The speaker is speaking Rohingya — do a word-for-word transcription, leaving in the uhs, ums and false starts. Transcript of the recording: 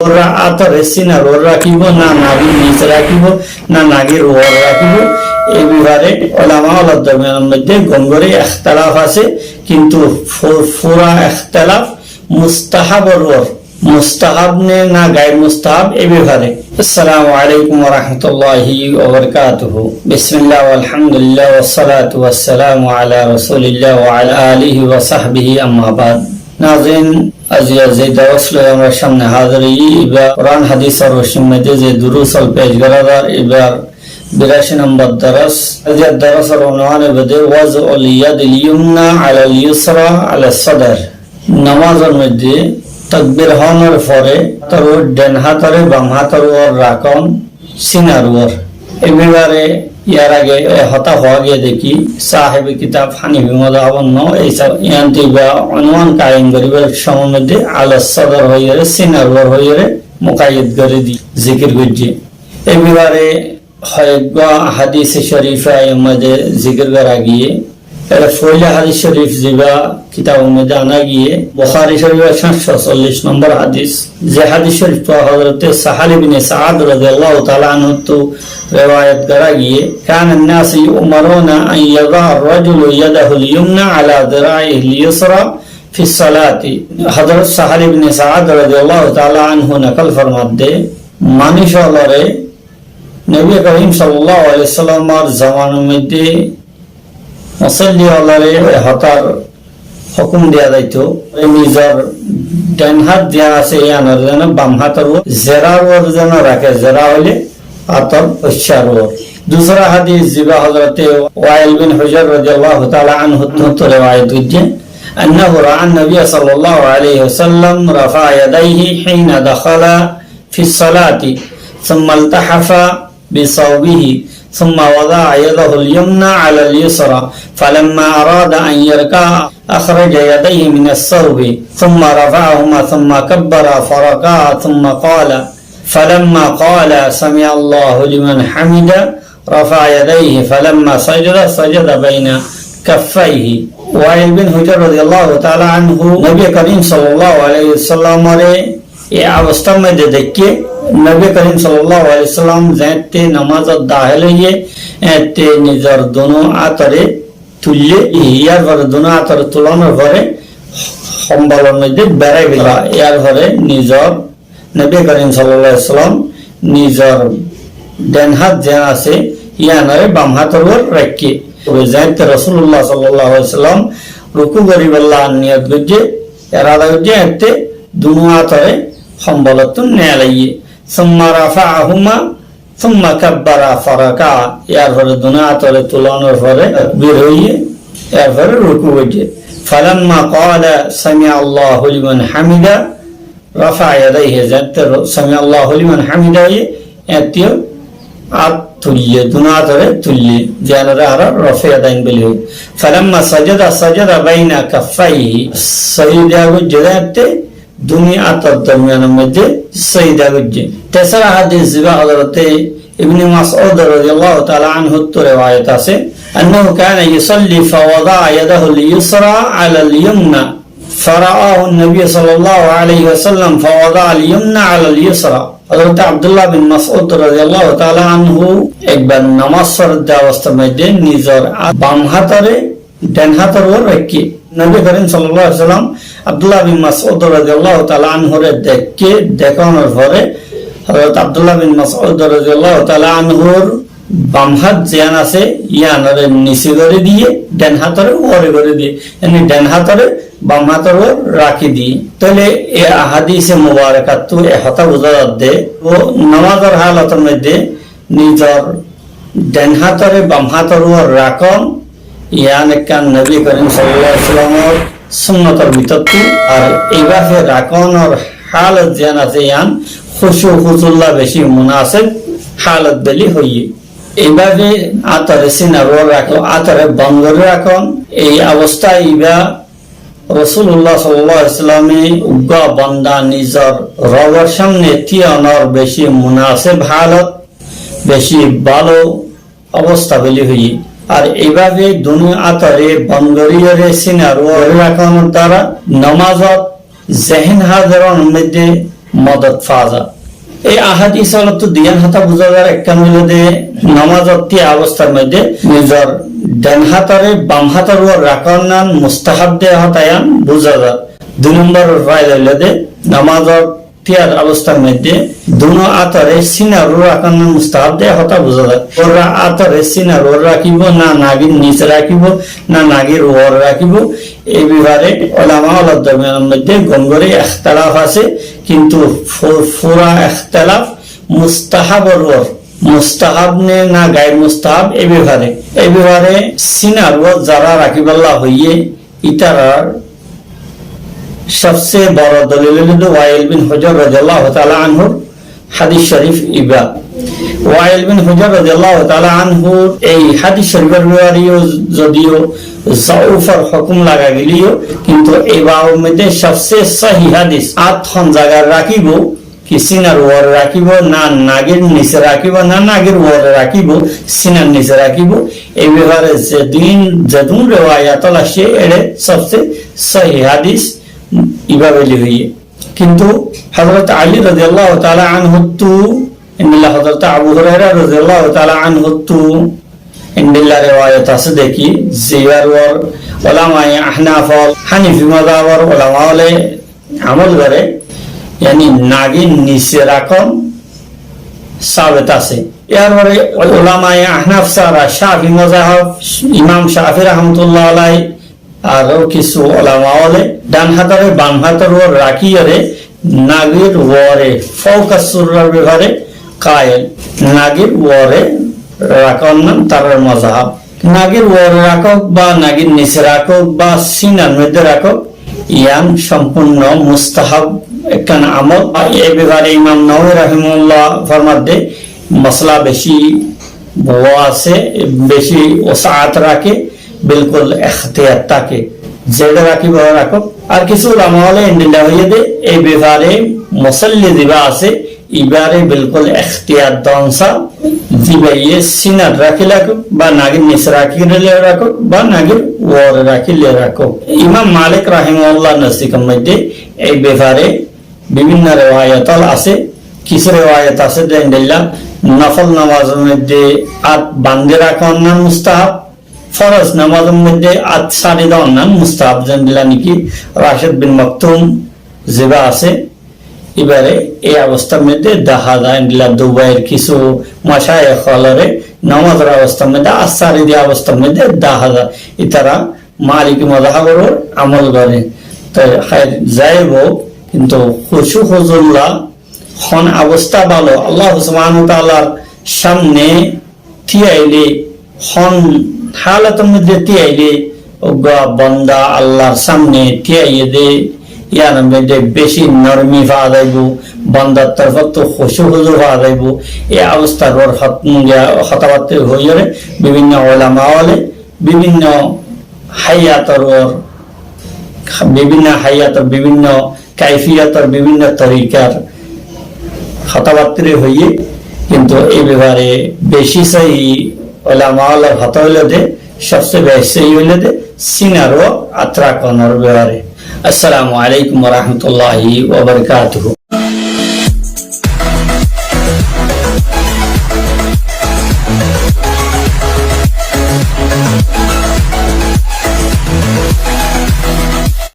Uore átore sinar uore rakíbo, na nagir nise rakíbo, na nagir uore rakíbo, e bafare ulama ókkolor dormiyanor moidde gom gori ektelaf asé, kintu fu-, fura ektelaf mustahabor uore, mustahab ne na gair mustahab e bafare. Assalamu alaikum wa rahmatullahi wa barakatuhu. Bismillah, walhamdulillah, wassalatu wassalamu ala rasulillah wa ala alihi wa sahbihi, amma ba'd. Nazirin, aijja ze dars loi añára samne hazir óiyi, iba Kuran hadisor rocir moidde ze durus ókkol pec gora zar, ibar biraci nombor dars. Aijjar darsor unwan óibo de, "Waz'ul yadil yumna alal yusra alas sadr." Nomazor moidde takbir honor fore tor den átore bam átor uore rakón, sinar uore. E bafare yar age e hotá hoó giyé de ki, sahebe kitab Hanafi mozhabor no, ei sab, iyan te iba unwan kayem goribar somoy moidde alas sadr hoiyore, sinar uore hoiyore mukayyad gori di zikir goijje. E bafare hoyeggwá hadise shorife moidde zikir gora giyé. Ere foila hadis shorif ziba kitabor moidde ana giyé, Bukhari shorifor sáñt cót sollic nombor hadis, ze hadis shorif Hozrote Sahal ibne Saad rodiyallahu taala anhu ttu rewayat gora giyé, "Kana an-nasu yu'maruna an yada'a ar-rajulu yadahul yumna ala dira'ihil yusra fis salati." Hozrot Sahal ibne Saad rodiyallahu taala anhu nokol formadde, manúc ókkolore Nobi Karim sallallahu alaihi wasallamor zomanar moidde musolli ókkolore e hotár hukum diya zaito, nizor den át ziyan asé, iyanore zeno bam átor uore, zerar uore zeno raké, zera óile átor foiccar uore. Dusra hadis ziba Hozrote Wail bin Hujr rodiyallahu taala anhu ttu rewayat goijje, "Annahu ra'a an-nabiyya sallallahu alaihi wasallam rafa'a yadaihi hina dakhala fis salati, thumma iltahafa bi sawbihi, thumma wada'a yadahul yumna alal yusra, falamma arada an yarka'a akhraja yadaihi minas sawbi, thumma rafa'ahuma, thumma kabbara faraka'a, thumma qala, falamma qala, sami'allahu liman hamidah, rafa'a yadaihi, falamma sajada, sajada baina kaffaihi." Wail bin Hujr rodiyallahu taala anhu Nobi Karim sallallahu alaihi wasallamore e obostár moidde deikké, Nobi Karim sallallahu alaihi wasallam zeéñtte nomazot dahil óiye, eéñtte nizor duno átore tuille, yar fore duno átore tulonor fore hombolor moidde berai félaiye. Yar fore nizor Nobi Karim sallallahu alaihi wasallam nizor den át ziyan asé, iyanore bam átor uore raikké. Zeéñtte Rosulullah sallallahu alaihi wasallam ruku goribolla niyot goijje, erada goijje, eéñtte duno átore hombolottún neelaiye. Thumma rafa'ahuma, thumma kabbara faraka'a. Yar fore duno átore tulonor fore takbir hoiye, yar fore ruku goijje. Falamma qala, sami'allahu liman hamidah, rafa'a yadaihi, zeéñtte ro-, sami'allahu liman hamidah hoiye, eéñtteyo át tuille, duno átore tuille, ziyanore añára rafe yadain buli hoi. Falamma sajada, sajada baina kaffaihi, sajda goijje de eéñtte duno átor dormiyanor moidde sajda goijje. Tesra hadis ziba Hozrote Ibne Mas'ud rodiyallahu taala anhu ttu rewayat asé, annahu kana yusalli fawada'a yadahul yusra alal yumna, fara'ahu an-nabiyyu sallallahu alaihi wasallam fawada'a al-yumna alal yusra. Hozrot Abdullah bin Mas'ud rodiyallahu taala anhu ekbar nomaz foredde obostár moidde nizor át bam átore den átor uore raikké. Nobi Karim sallallahu alaihi wasallam Abdullah bin Mas'ud rodiyallahu taala anhure deikké, dekonor fore Hozrot Abdullah bin Mas'ud rodiyallahu taala anhur bam át ziyan asé, iyanore nise gori diye, den átore uore gori diye, yáni den átore bam átor uore raki diye. Tóile e ahadise mubarakattu e hotá buza zadde, o nomazor halotor moidde nizor den átore bam átor uore rakón, iyan ekkán Nobi Karim sallallahu alaihi wasallamor sunnotor bútottu, ar eibáfe rakónor halot ziyan asé, iyan kúcu kúculla beci munaseb halot buli hoiye. Eibáfe átore sinar uore rakón, átore bon gori rakón, ei obostá iba Rosulullah sallallahu alaihi wasallame uggwá bonda nizor Robor samne tíyonor beci munaseb halot, beci bála obostá buli hoiye. Ar eibáfe duno átore bon goriyóre sinar uore rakónor duara nomazot zehén házir ónor moidde modot fa za. Ei ahadis olottú duiyan hotá buzá zar, ekkán óilde nomazot tíya obostar moidde nizor den hátoré bam hátor uore rakónnan mustahab de hotá iyan buzá zar. Dui nombor faida óilde nomazot tíya obostar moidde duno átoré sinar uore rakónnan mustahab de hotá buzá zar. Uore átoré sinar uore rakíbo na nagir nise rakíbo na nagir uore rakíbo, e befare ulama ólor dormiyanor moidde gom gorí ektelaf asé, kintu fu-, fura ektelaf mustahabor uore, mustahab ne na gair mustahab e befare. E befare sinar uore zara rakíbolla hoiyé, ítarar sobse boro dolil óilde Wail bin Hujr rodiyallahu taala anhur hadis shorif iba. Wail bin Hujr rodiyallahu taala anhur ei hadis shorifor befare yó zodiyo zoufor hukum laga geleyo, kintu e babor moidde sobse sóhi hadis, át hon zagat rakíbo, ki sinar uore rakíbo na nagir nise rakíbo na nagir uore rakíbo, sinar nise rakíbo, e befare zedun, zedun rewayat ól aiccé, ére sobse sóhi hadis iba boli hoiyé. Kintu Hozrot Ali rodiyallahu taala anhuttú, endilla Hozrot Abu Huraira rodiyallahu taala anhuttú endilla rewayat asé de ki, zibar uore ulamaye Ahnaf ól, Hanafi mazhabor ulama óle amol goré, yáni nagir nise rakón sabet asé. Yar fore ulamaye Ahnaf sára Shafi mazhab, Imam Shafi rahmatullah alaih, aró kissú ulama óle dan hátoré bam hátor uore rakíyore nagir uore fouka surrar befare kail, nagir uore rakónnan tarar mazhab. Nagir uore rakók ba nagir nise rakók ba sinar moidde rakók, iyan sompurno mustahab ekkán amol. E befare Imam Nawawi rahimahullah formadde, masala beci boro asé, beci wosaat raké, bilkul ektiyar táke, zeçé rakíbo rakók. Ar kissú ulama óle endilla hoiyé de, e befare musolli ziba asé, ibare bilkul ektiyar don sa, zibaye sinat rakíle rakók, ba nagir nise rakíle rakók, ba nagir uore rakíle rakók. Imam Malik rahimahullah nozdikor moidde e befare bibinno rewayat ól asé. Kissú rewayat asé de endilla, nofol nomazor moidde át bandi rakónnan mustahab, foroz nomazor moidde át sári donnan mustahab, zendilla niki Rashid bin Maktum ziba asé, ibare e obostar moidde deha za, endilla Dubair kissú mashayikh ólore nomazor obostar moidde át sári diya obostar moidde deha za. Ítara Maliki mazhabor uore amol goré. Toi hair zai houk, kintu khucu huzulla hon obosta bála, Allah subhanahu wa taalar samne tíyaile, hon halotor moidde tíyaile, uggwá banda Allahr samne tíyaiyé de, iyanor moidde beci normi fa zaibo, bandar torfottu khucu huzu fa zaibo. E obostar uore hot-, hotabatta hoiyore bibinno ulama óle bibinno háiyator uore, bibinno háiyator, bibinno kaifiyator, bibinno torikar hotabatta hoiyé, kintu e befare beci sóhi ulama ólor hotá óilde, sobse beci sóhi óilde sinar uore át rakónor befare. Assalamu alaikum wa rahmatullahi wa barakatuhu.